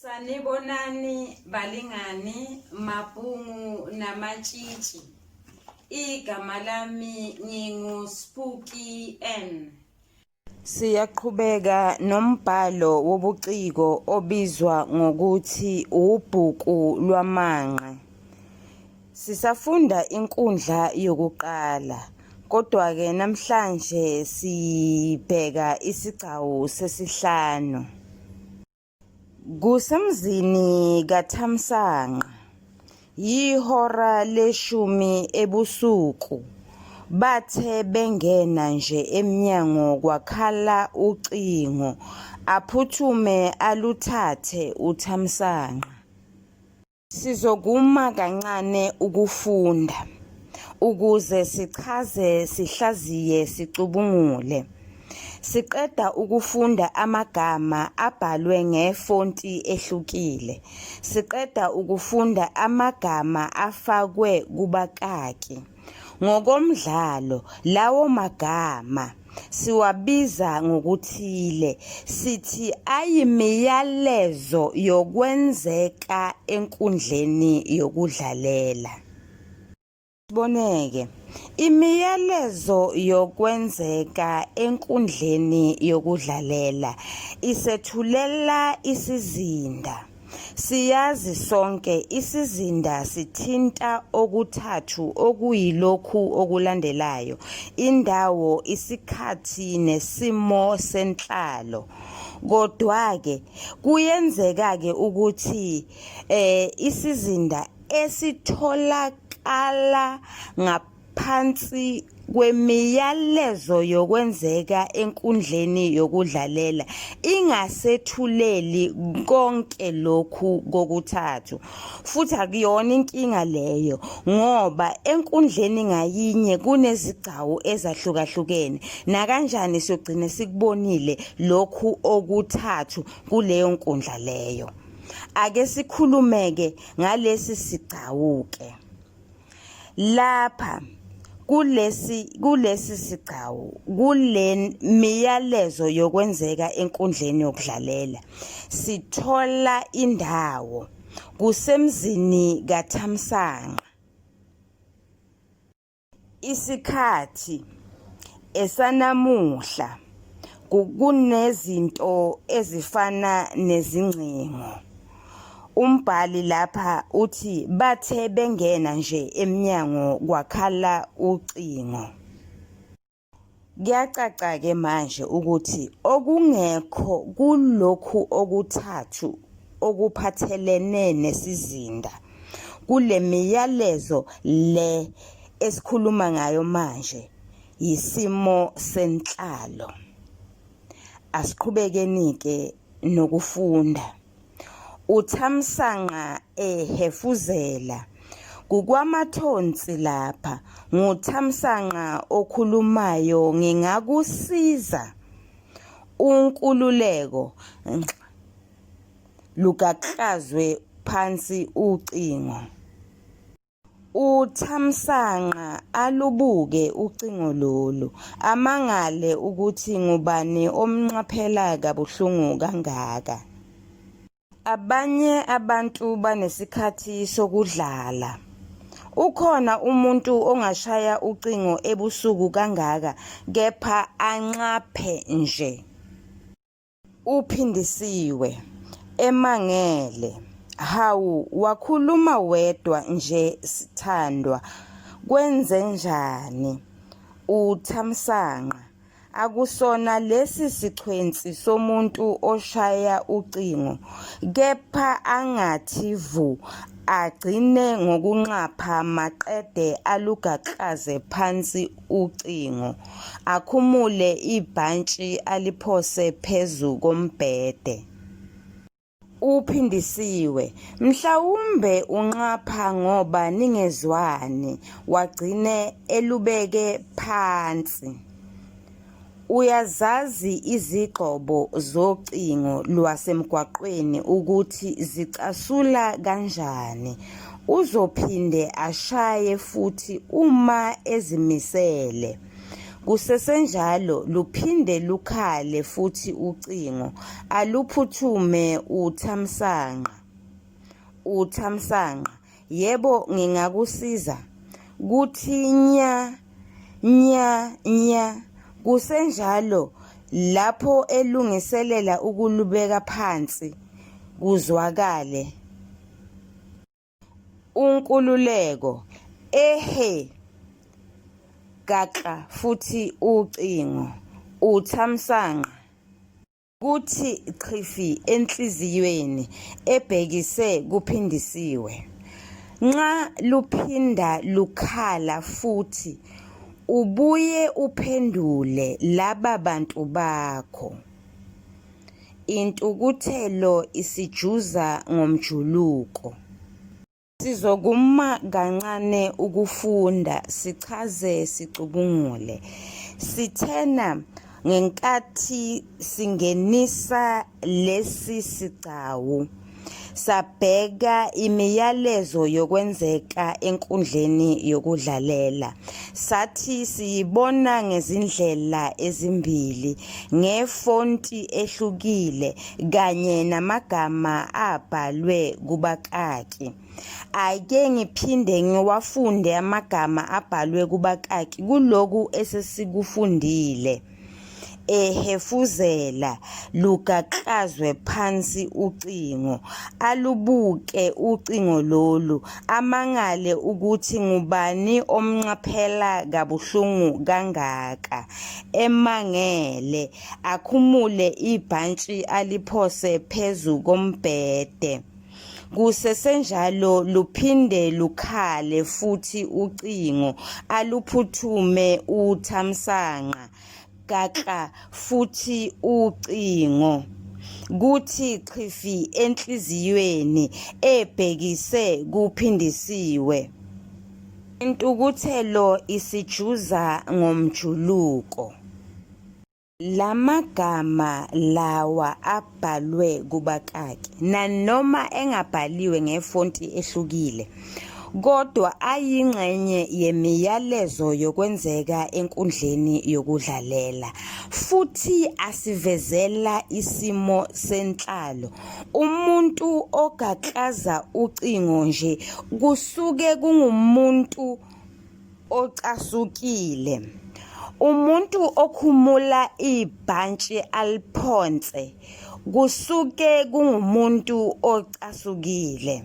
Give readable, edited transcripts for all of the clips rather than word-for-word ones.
Sanibonani balingani, mabhungu namatshitshi. Igama lami ngingu Spooky N. Siyaqhubeka nombhalo wobuciko obizwa ngokuthi ubhuku lwamanqe. Sisafunda inkundla yokuqala, kodwa-ke namhlanje sibheka isigcawu sesihlanu. Kusemzini kaThamsanqa, yihora leshumi ebusuku. Bathe bengena nje emnyango kwakhala ucingo, aphuthume aluthathe uThamsanqa. Sizokuma kancane ukufunda ukuze sichaze, sihlaziye, sicubungule. Siqeda ukufunda amagama abhalwe ngefonti ehlukile. Siqeda ukufunda amagama afakwe kubakaki. Ngokomdlalo, lawo magama siwabiza ngokuthile, sithi ayimiyalezo yokwenzeka enkundleni yokudlalela. Siboneke, imiyalezo yokwenzeka enkundleni yokudlalela isethulela isizinda. Siyazi sonke isizinda sithinta okuthathu okuyilokhu okulandelayo, indawo, isikhathi nesimo senhlalo. Kodwa-ke kuyenzeka-ke ukuthi isizinda esitholakala ngaphansi kwemiyalezo yokwenzeka enkundleni yokudlalela ingasethuleli konke lokhu kokuthathu futhi akuyona inkinga leyo ngoba enkundleni ngayinye kunezigcawu ezahlukahlukene nakanjani siyogcine sikubonile lokhu okuthathu kuleyo nkundla leyo. Ake sikhulume-ke ngalesi sigcawu-ke. Lapha kulesi kulesi sigcawu kule miyalezo yokwenzeka enkundleni yokudlalela sithola indawo kusemzini kaThamsanqa. Isikhathi esanamuhla kunezinto ezifana nezingcingo. Umbhali lapha uthi bathe bengena nje emnyango kwakhala ucingo. Kuyacaca-ke manje ukuthi okungekho kulokhu okuthathu okuphathelene nesizinda kule miyalezo le esikhuluma ngayo manje yisimo senhlalo. Asiqhubekeni-ke nokufunda. UThamsanqa ehefuzela. Kukwamathonsi lapha. NguThamsanqa okhulumayo ngingakusiza? UNkululeko nxi lugaklazwe phansi ucingo. UThamsanqa alubuke ucingo lolu, amangale ukuthi ngubani omnxaphela kabuhlungu kangaka. Abanye abantu banesikhathi sokudlala. Ukhona umuntu ongashaya ucingo ebusuku kangaka kepha anxaphe nje? UPhindisiwe, Emangele, Hawu wakhuluma wedwa nje sthandwa kwenzenjani? UThamsanqa, Akusona lesi sichwensi somuntu oshaya ucingo kepha angathi vu agcine ngokunxapha maqede alugaklaze phansi ucingo. Akhumule ibhantshi aliphose phezu kombhede. UPhindisiwe, Mhlawumbe unxapha ngoba ningezwani, wagcine elubeke phansi. Uyazazi izigxobo zocingo lwasemgwaqweni ukuthi zicasula kanjani. Uzophinde ashaye futhi uma ezimisele. Kusesenjalo luphinde lukhale futhi ucingo, aluphuthume uThamsanqa. UThamsanqa, Yebo ngingakusiza? Kuthi nya, nya, nya. Kusenjalo lapho elungiselela ukulubeka phansi, kuzwakale. UNkululeko, Ehhe! Gaxa futhi ucingo. UThamsanqa. Kuthi xhifi enhliziyweni ebhekise kuPhindisiwe. Nxa luphinda lukhala futhi ubuye uphendule laba bantu bakho. Intukuthelo isijuza ngomjuluko. Sizokuma kancane ukufunda sichaze sicubungule. Sithena ngenkathi singenisa lesi sigcawu sabheka imiyalezo yokwenzeka enkundleni yokudlalela. Sathi siyibona ngezindlela ezimbili, ngefonti ehlukile kanye namagama abhalwe kubakaki. Ake ngiphinde ngiwafunde amagama abhalwe kubakaki kuloku esesikufundile. Ehefuzela, lugaklazwe phansi ucingo. Alubuke ucingo lolu, amangale ukuthi ngubani omnxaphela kabuhlungu kangaka. Emangele, akhumule ibhantshi aliphose phezu kombhede. Kusesenjalo luphinde lukhale futhi ucingo, aluphuthume uThamsanqa. Gaxa futhi ucingo. Kuthi xhifi enhliziyweni ebhekise kuPhindisiwe. Intukuthelo isijuza ngomjuluko. La magama lawa abhalwe kubakaki, nanoma engabhaliwe ngefonti ehlukile, kodwa ayingxenye yemiyalezo yokwenzeka enkundleni yokudlalela futhi asivezela isimo senhlalo. Umuntu ogaklaza ucingo nje kusuke kungumuntu Ocasukile. Umuntu okhumula ibhantshi aliphonse kusuke kungumuntu ocasukile.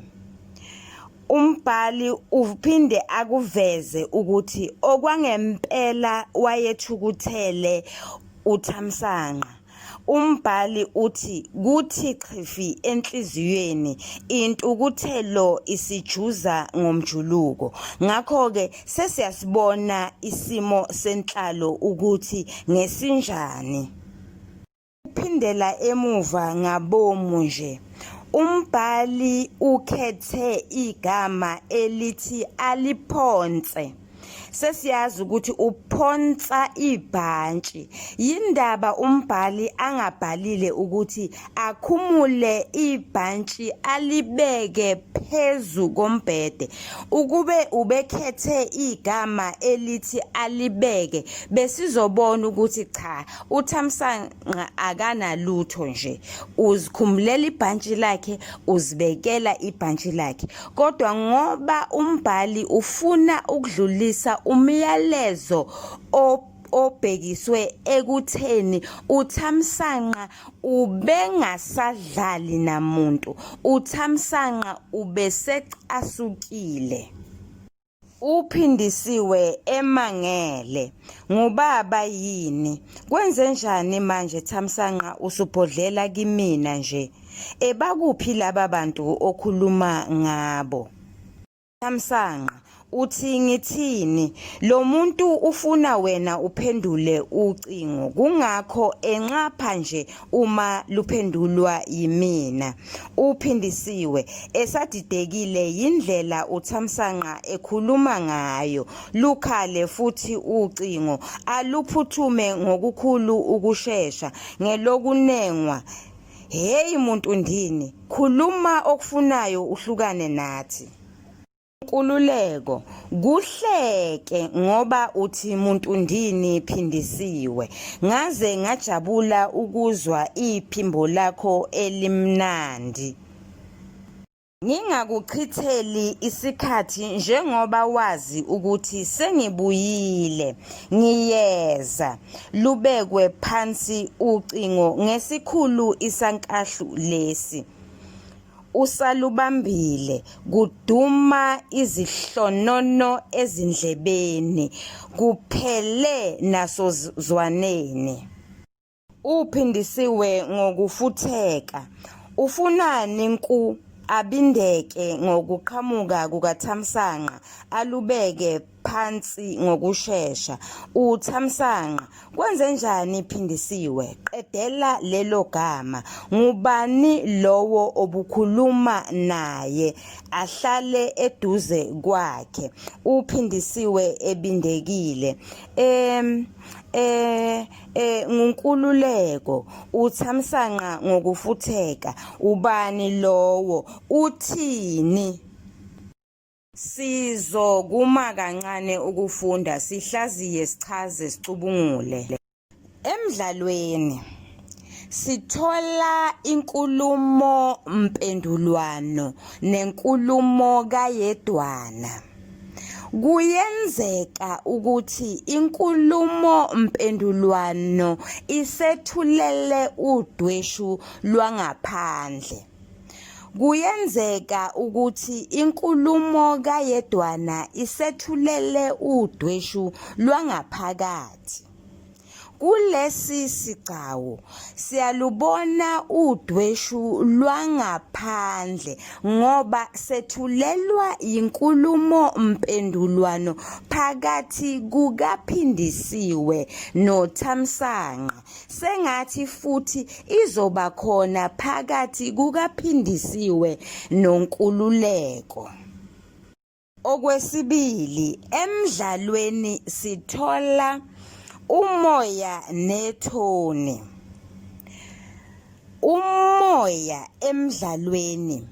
Umbhali uphinde akuveze ukuthi okwangempela wayethukuthele uThamsanqa. Umbhali uthi kuthi xhifi enhliziyweni intukuthelo isijuza ngomjuluko. Ngakho-ke sesiyasibona isimo senhlalo ukuthi ngesinjani. Uphindela emuva ngabomu nje. Umbhali ukhethe igama elithi aliphonse. Sesiyazi ukuthi uphonsa ibhantshi. Yindaba umbhali angabhalile ukuthi akhumule ibhantshi alibeke phezu kombhede. Ukube ubekhethe igama elithi alibeke besizobona ukuthi cha uThamsanqa akanalutho nje. Uzikhumulela ibhantshi lakhe uzibekela ibhantshi lakhe. Kodwa ngoba umbhali ufuna ukudlulisa umyalezo obhekiswe ekutheni uThamsanqa ubengasadlali namuntu, uThamsanqa ubesecasukile. UPhindisiwe emangele, Ngubaba yini? Kwenzenjani manje Thamsanqa usubhodlela kimina nje? Ebakuphi laba bantu okhuluma ngabo? Thamsanqa, Uthi ngithini? Lo muntu ufuna wena uphendule ucingo kungakho enxapha nje uma luphendulwa yimina. UPhindisiwe esadidekile yindlela uThamsanqa ekhuluma ngayo. Lukhale futhi ucingo aluphuthume ngokukhulu ukushesha ngelokunengwa. Hheyi muntu ndini, khuluma okufunayo uhlukane nathi. UNkululeko, Kuhleke ngoba uthi muntundini Phindisiwe. Ngaze ngajabula ukuzwa iphimbo lakho elimnandi. Ngingakuchitheli isikhathi njengoba wazi ukuthi sengibuyile, ngiyeza. Lubekwe phansi ucingo ngesikhulu isankahlu lesi. Usalubambile, kuduma izihlonono ezindlebeni, kuphele nasozwaneni. Uphindisiwe ngokufutheka. Ufunani nku abindeke ngokuqhamuka kukaThamsanqa alubeke phansi ngokushesha. UThamsanqa, Kwenzenjani Phindisiwe? Qedela lelo gama. Ngubani lowo obukhuluma naye? Ahlale eduze kwakhe. UPhindisiwe ebindekile. Em eh eh nguNkululeko uThamsanqa ngokufutheka. Ubani lowo? Uthini? Sizokuma kancane ukufunda sihlaziye sichaze sicubungule. Emdlalweni sithola inkulumo mpendulwano nenkulumo kayedwana. Kuyenzeka ukuthi inkulumo mpendulwano isethulele udweshu lwangaphandle. Kuyenzeka ukuthi inkulumo kayedwana isethulele udweshu lwangaphakathi. Kulesi sigcawu siyalubona udweshu lwangaphandle ngoba sethulelwa yinkulumo mpendulwano phakathi kukaPhindisiwe noThamsanqa Sengathi futhi izoba khona phakathi kukaPhindisiwe noNkululeko. Okwesibili, emdlalweni sithola umoya nethoni. Umoya emdlalweni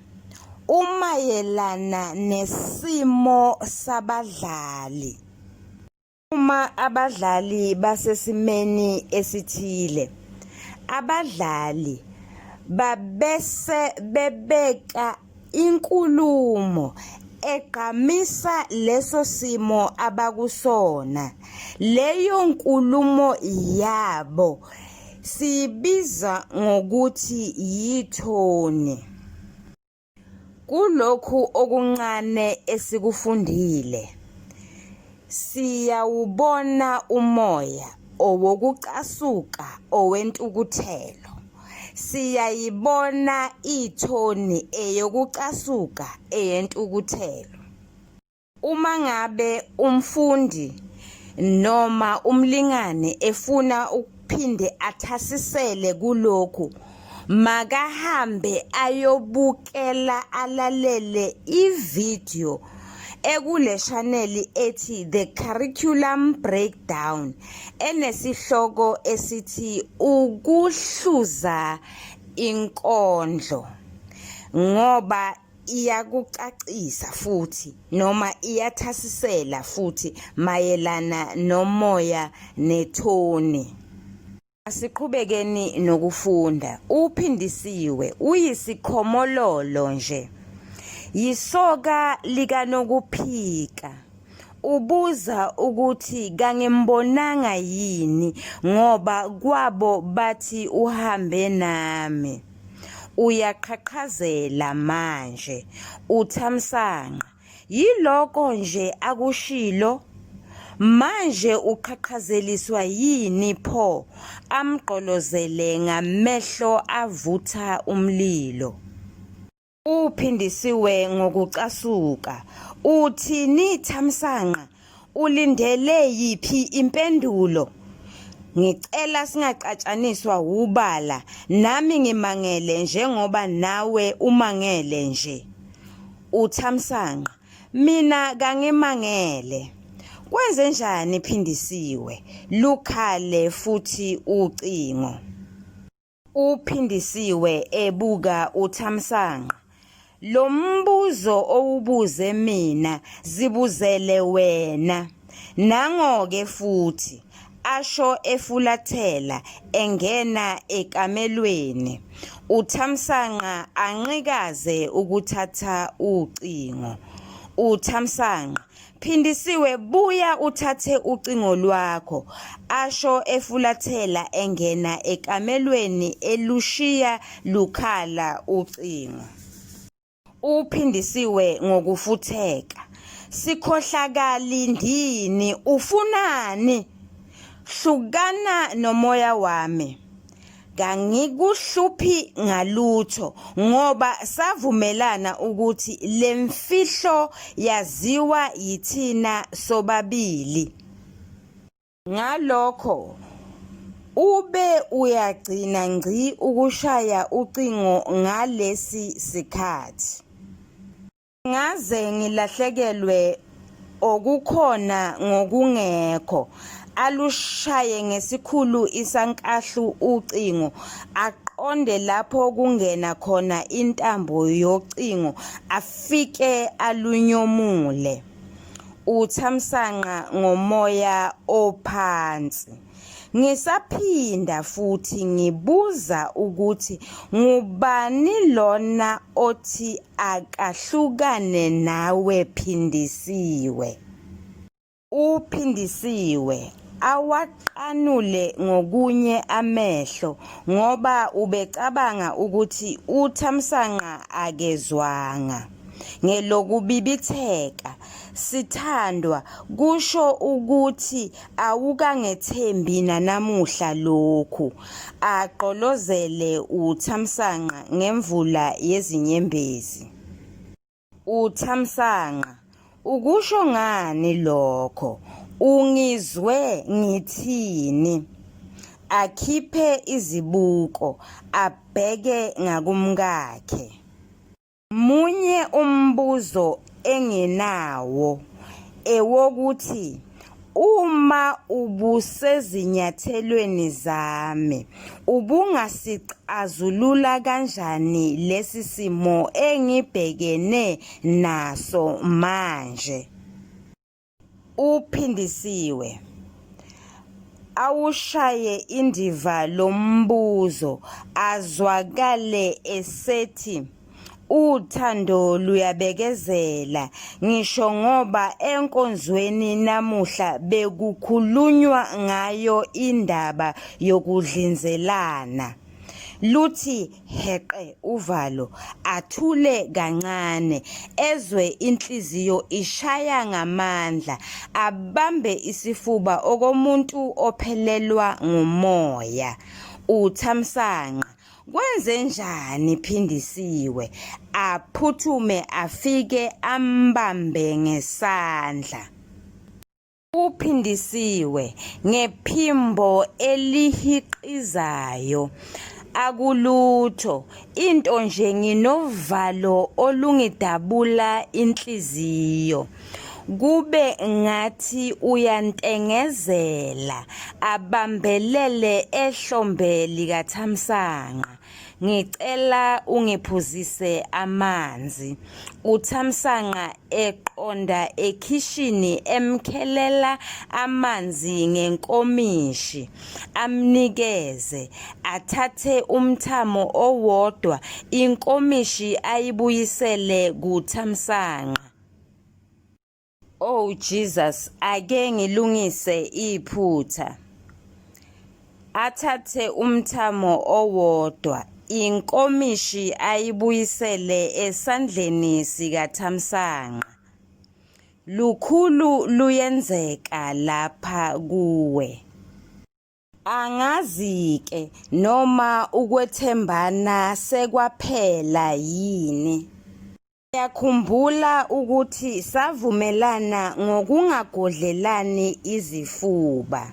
umayelana nesimo sabadlali. Uma abadlali basesimeni esithile, abadlali babese bebeka inkulumo egqamisa leso simo abakusona. Leyo nkulumo yabo siyibiza ngokuthi yithoni. Kulokhu okuncane esikufundile, siyawubona umoya owokucasuka owentukuthelo. Siyayibona ithoni eyokucasuka eyentukuthelo. Uma ngabe umfundi noma umlingane efuna ukuphinde athasisele kulokhu, makahambe ayobukela alalele ividiyo ekule shaneli ethi The Curriculum Breakdown enesihloko esithi Ukuhluza Inkondlo ngoba iyakucacisa futhi noma iyathasisela futhi mayelana nomoya nethoni. Asiqhubekeni nokufunda. UPhindisiwe uyisikhomololo nje. Yisoka likanokuphika. Ubuza ukuthi kangimbonanga yini ngoba kwabo bathi uhambe nami. Uyaqhaqhazela manje uThamsanqa. Yiloko nje akushilo? Manje uqhaqhazeliswa yini pho? Amgqolozele ngamehlo avutha umlilo. Uphindisiwe ngokucasuka. Uthini Thamsanqa? Ulindele yiphi impendulo? Ngicela singaxatshaniswa wubala, nami ngimangele njengoba nawe umangele nje. UThamsanqa, Mina kangimangele. Kwenzenjani Phindisiwe? Lukhale futhi ucingo. UPhindisiwe ebuka uThamsanqa. Lo mbuzo owubuze mina zibuzele wena. Nango-ke futhi, asho efulathela engena ekamelweni. UThamsanqa anqikaze ukuthatha ucingo. UThamsanqa, Phindisiwe buya uthathe ucingo lwakho, asho efulathela engena ekamelweni elushiya lukhala ucingo. UPhindisiwe ngokufutheka, Sikhohlakali ndini ufunani? Hlukana nomoya wami. Kangikuhluphi ngalutho ngoba savumelana ukuthi le mfihlo yaziwa yithina sobabili. Ngalokho ube uyagcina ngci ukushaya ucingo ngalesi sikhathi. Ngaze ngilahlekelwe okukhona ngokungekho. Alushaye ngesikhulu isankahlu ucingo, aqonde lapho kungena khona intambo yocingo afike alunyomule. UThamsanqa ngomoya ophansi. Ngisaphinda futhi ngibuza ukuthi ngubani lona othi akahlukane nawe Phindisiwe? UPhindisiwe awaqanule ngokunye amehlo ngoba ubecabanga ukuthi uThamsanqa akezwanga. Ngelokubibitheka, Sithandwa, kusho ukuthi Awukangethembi nanamuhla lokhu, agqolozele uThamsanqa ngemvula yezinyembezi. UThamsanqa, Ukusho ngani lokho? Ungizwe ngithini? Akhiphe izibuko, abheke ngakumkakhe. Munye umbuzo enginawo ewokuthi uma ubusezinyathelweni zami ubungasixazulula kanjani lesi simo engibhekene naso manje? UPhindisiwe awushaye indiva lo mbuzo azwakale esethi uthando luyabekezela ngisho ngoba enkonzweni namuhla bekukhulunywa ngayo indaba yokudlinzelana. Luthi heqe uvalo, athule kancane, ezwe inhliziyo ishaya ngamandla, abambe isifuba okomuntu ophelelwa ngumoya. UThamsanqa, Kwenzenjani Phindisiwe? Aphuthume afike ambambe ngesandla. Uphindisiwe ngephimbo elihiqizayo. Akulutho, into nje nginovalo olungidabula inhliziyo. Kube ngathi uyantengezela, abambelele ehlombe likaThamsanqa. Ngicela ungiphuzise amanzi. UThamsanqa eqonda ekhishini emkhelela amanzi ngenkomishi. Amnikeze. Athathe umthamo owodwa inkomishi ayibuyisele kuThamsanqa. Oh Jesus, ake ngilungise iphutha. Athathe umthamo owodwa, inkomishi ayibuyisele esandleni sikaThamsanqa. Lukhulu luyenzeka lapha kuwe. Angazi-ke noma ukwethembana sekwaphela yini. Ngiyakhumbula ukuthi savumelana ngokungagodlelani izifuba.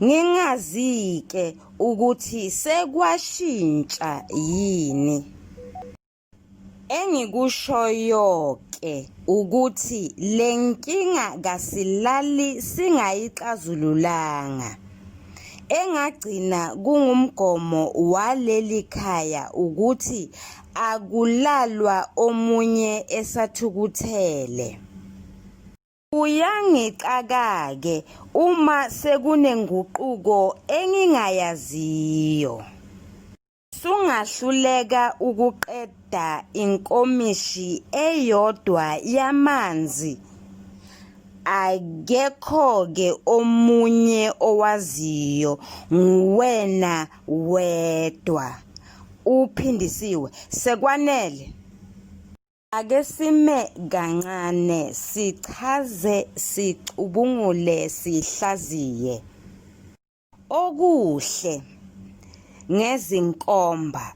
Ngingazi-ke ukuthi sekwashintsha yini. Engikushoyo-ke ukuthi le nkinga kasilali singayixazululanga. Engagcina kungumgomo waleli khaya ukuthi akulalwa omunye esathukuthele. Kuyangixaka-ke uma sekunenguquko engingayaziyo. Sungahluleka ukuqeda inkomishi eyodwa yamanzi? Akekho-ke omunye owaziyo, nguwena wedwa. Uphindisiwe, Sekwanele! Ake sime kancane sichaze, sicubungule, sihlaziye. Okuhle ngezinkomba,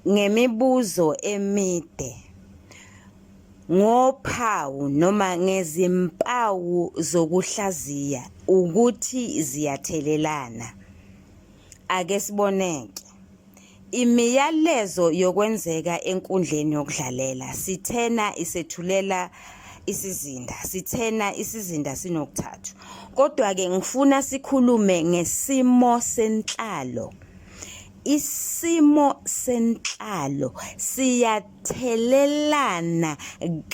ngemibuzo emide, ngophawu noma ngezimpawu zokuhlaziya ukuthi ziyathelelana. Ake siboneke. Imiyalezo yokwenzeka enkundleni yokudlalela sithena isethulela isizinda sithena isizinda sinokuthathu kodwa-ke ngifuna sikhulume ngesimo senhlalo isimo senhlalo siyathelelana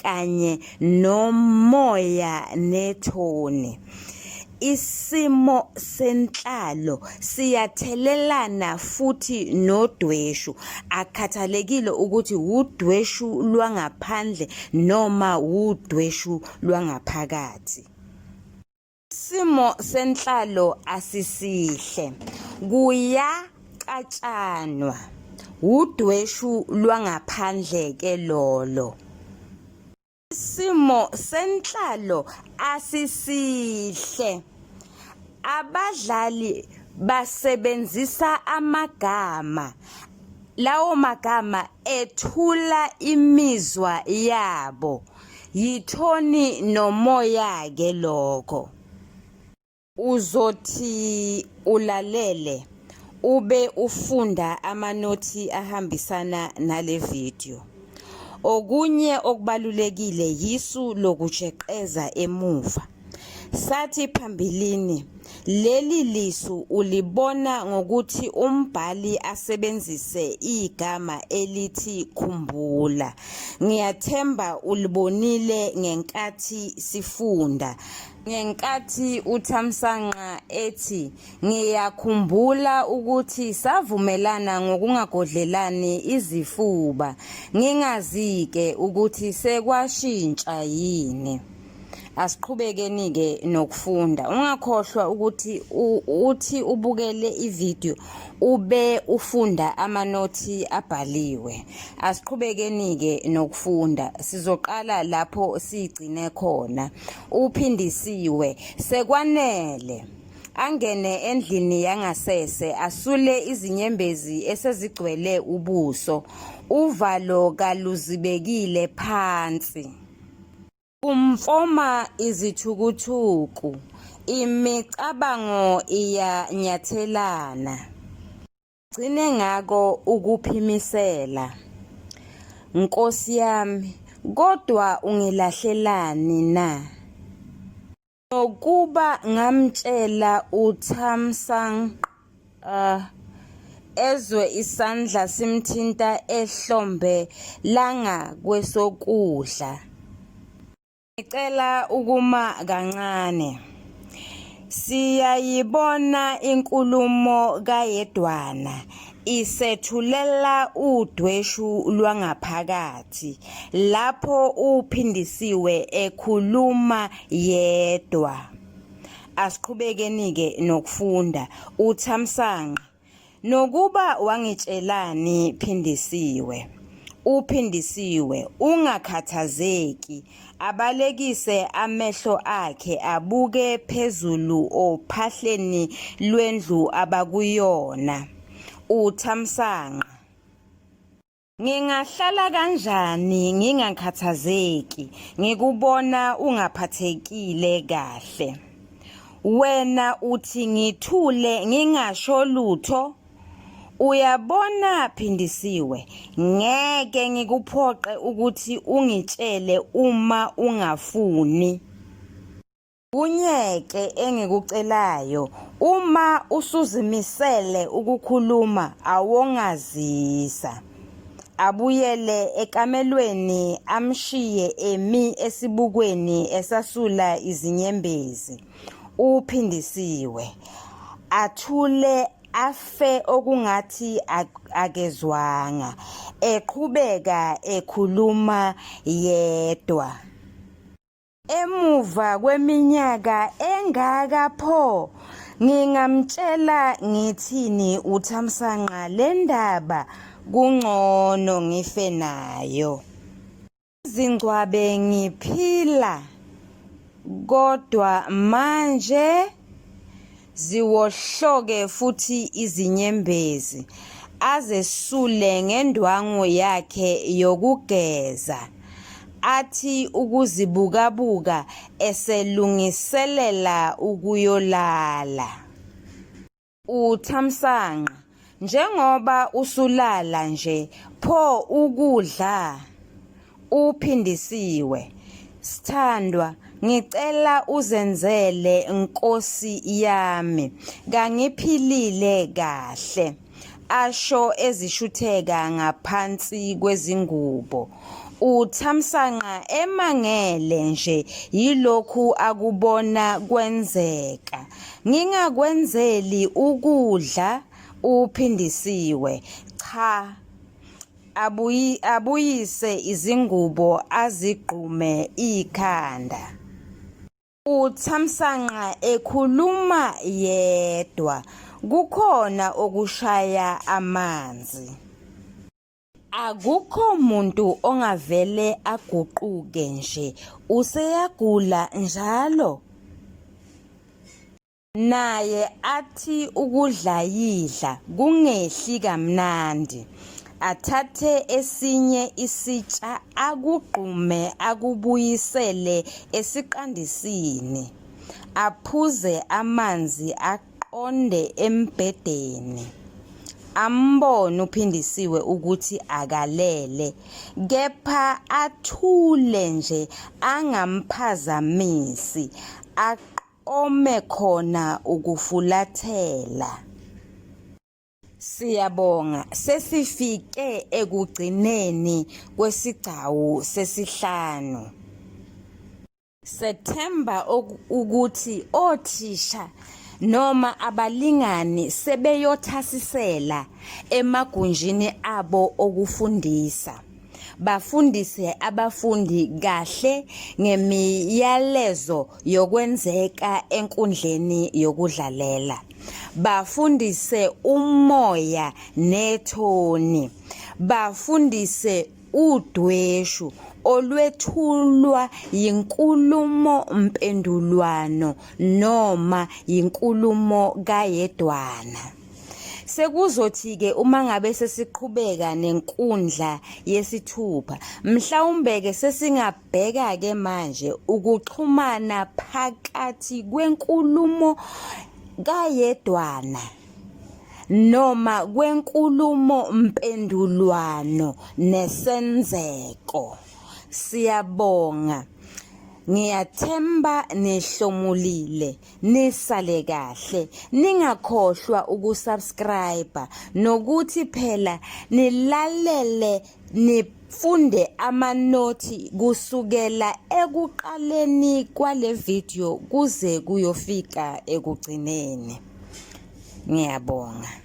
kanye nomoya nethoni Isimo senhlalo siyathelelana futhi nodweshu, akukhathalekile ukuthi wudweshu lwangaphandle noma wudweshu lwangaphakathi. Isimo senhlalo asisihle, kuyaxatshanwa, wudweshu lwangaphandle-ke lolo. Isimo senhlalo asisihle. Abadlali basebenzisa amagama. Lawo magama ethula imizwa yabo. Yithoni nomoya-ke lokho. Uzothi ulalele ube ufunda amanothi ahambisana nale vidiyo. Okunye okubalulekile yisu lokujeqeza emuva. Sathi phambilini, leli lisu ulibona ngokuthi umbhali asebenzise igama elithi khumbula. Ngiyathemba ulibonile ngenkathi sifunda. Ngenkathi uThamsanqa ethi, Ngiyakhumbula ukuthi savumelana ngokungagodlelani izifuba, ngingazi-ke ukuthi sekwashintsha yini. Asiqhubekeni-ke nokufunda. Ungakhohlwa ukuthi uthi ubukele ividiyo ube ufunda amanothi abhaliwe. Asiqhubekeni-ke nokufunda. Sizoqala lapho sigcine khona. Uphindisiwe. Sekwanele. Angene endlini yangasese asule izinyembezi esezigcwele ubuso. Uvalo kaluzibekile phansi. Kumfoma izithukuthuku. Imicabango iyanyathelana. Gcine ngako ukuphimisela. Nkosi yami, kodwa ungilahlelani na? Nokuba ngamtshela uThamsanqa ezwe isandla simthinta ehlombe langakwesokudla. Ngicela ukuma kancane. Siyayibona inkulumo kaYedwana isethulela udweshu lwangaphakathi lapho uPhindisiwe ekhuluma yedwa. Asiqhubekeni-ke nokufunda. UThamsanqa Nokuba wangitshelani Phindisiwe? UPhindisiwe, Ungakhathazeki. Abalekise amehlo akhe abuke phezulu ophahleni lwendlu abakuyona. UThamsanqa. Ngingahlala kanjani ngingakhathazeki ngikubona ungaphathekile kahle? Wena uthi ngithule ngingasho lutho? Uyabona Phindisiwe, ngeke ngikuphoqe ukuthi ungitshele uma ungafuni. Kunyeke engikucelayo uma usuzimisele ukukhuluma awongazisa. Abuyele ekamelweni amshiye emi esibukweni esasula izinyembezi. Uphindisiwe. Athule afe okungathi akezwanga. Eqhubeka ekhuluma yedwa. Emuva kweminyaka engaka pho ngingamtshela ngithini uThamsanqa le ndaba kungcono ngife nayo. Ngizingcwabe ngiphila kodwa manje Ziwohloke futhi izinyembezi, azesule ngendwangu yakhe yokugeza, athi ukuzibukabuka eselungiselela ukuyolala. UThamsanqa, Njengoba usulala nje pho ukudla? UPhindisiwe, Sthandwa ngicela uzenzele nkosi yami kangiphilile kahle, asho ezishutheka ngaphansi kwezingubo. UThamsanqa emangele nje yilokhu akubona kwenzeka. Ngingakwenzeli ukudla? UPhindisiwe, Cha. Abuyi, abuyise izingubo azigqume ikhanda. UThamsanqa ekhuluma yedwa, kukhona okushaya amanzi. Akukho muntu ongavele aguquke nje, useyagula njalo. Naye athi ukudlayidla kungehli kamnandi. Athathe esinye isitsha akugqume akubuyisele esiqandisini. Aphuze amanzi aqonde embhedeni. Ambone uPhindisiwe ukuthi akalele kepha athule nje angamphazamisi. Ome khona ukufulathela. Siyabonga sesifike ekugcineni kwesigcawu sesihlanu. Sethemba ukuthi othisha noma abalingani sebeyothasisela emagunjini abo okufundisa. Bafundise abafundi kahle ngemiyalezo yokwenzeka enkundleni yokudlalela. Bafundise umoya nethoni. Bafundise udweshu olwethulwa yinkulumo-mpendulwano noma yinkulumo kayedwana. Sekuzothi-ke uma ngabe sesiqhubeka nenkundla yesithupha, mhlawumbe-ke sesingabheka-ke manje ukuxhumana phakathi kwenkulumo kayedwana noma kwenkulumo mpendulwano nesenzeko. Siyabonga. Ngiyathemba nihlomulile. Nisale kahle ningakhohlwa ukusubscribe nokuthi phela nilalele nifunde amanothi kusukela ekuqaleni kwale video kuze kuyofika ekugcineni. Ngiyabonga.